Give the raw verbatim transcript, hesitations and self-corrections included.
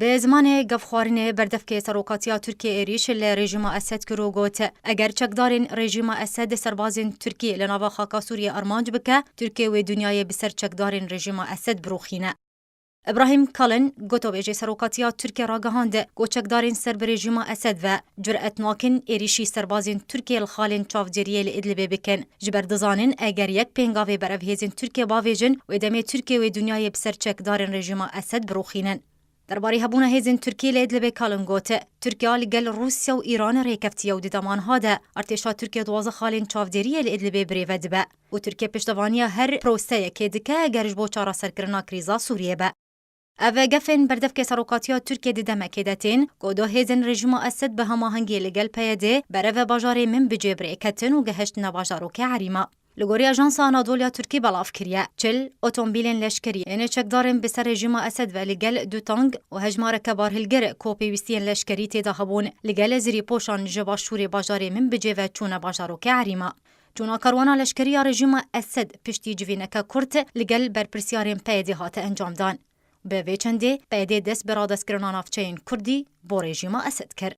Bi zimanê gavxwarinê berdevkê serokatiya Tirkiyê êrîş li rejîma Esed kir û got, eger çekdarên rejîma Esed serbazên Tirkiyê li nava xaka Sûriyê armanc bike, Tirkiye wê dinyayê bi ser çekdarên rejîma Esed birûxîne. Ibrahim Kalin, gotobêjê serokatiya Tirkiyê ragihand, ku çekdarên ser bi rejîma Esed ve curet nakin êrîşî serbazên Tirkiyê li xalên çavdêriyê li Idlibê bikin. Ji ber dizanin, eger yek pêngavê berevhêzên Tirkiyê bavêjin, wê demê Tirkiye wê dinyayê bi ser çekdarên rejîma Esed birûxînin. Derbarê hebûna hêzên Tirkiyê li Idlibê Kalin got, Tirkiye li gel Rûsya û Îranê rêkeftiye û di demanha de artêşa Tirkiyê duwazdeh xalên çavdêriyê li Idlibê birêve dibe û Tirkiye piştevaniya her proseyekê dike, ger ji bo çareserkirina krîza Sûriyê be. Ev gefên berdevkê serokatiya Tirkiyê di demekê de tên, ku du hêzên rejîma Esed bi hemahengiyê li gel P Y D bereve bajarê Minbicê bi rê ketin û gehiştine bajarokê Erîma. Li gorî Ajansa Anadoluya Tirkî belav kiriye, çil otomobîlên leşkerî ên çekdarên bi ser rejîma Esed ve li gel du tank û hejmareke barhilgir ku pêwîstiyên leşkerî tê de hebûn, li gel zirîpoşan ji başûrê bajarê Minbicê ve çûne bajarokê Erîma. Çûna karwana leşkerî ya rejîma Esed piştî civîneke kurt li gel berpirsyarên P Y D hate encamdan. Bi vê çendê P Y D dest bi radestkirina navçeyên Kurdî bo rejîma Esed kir.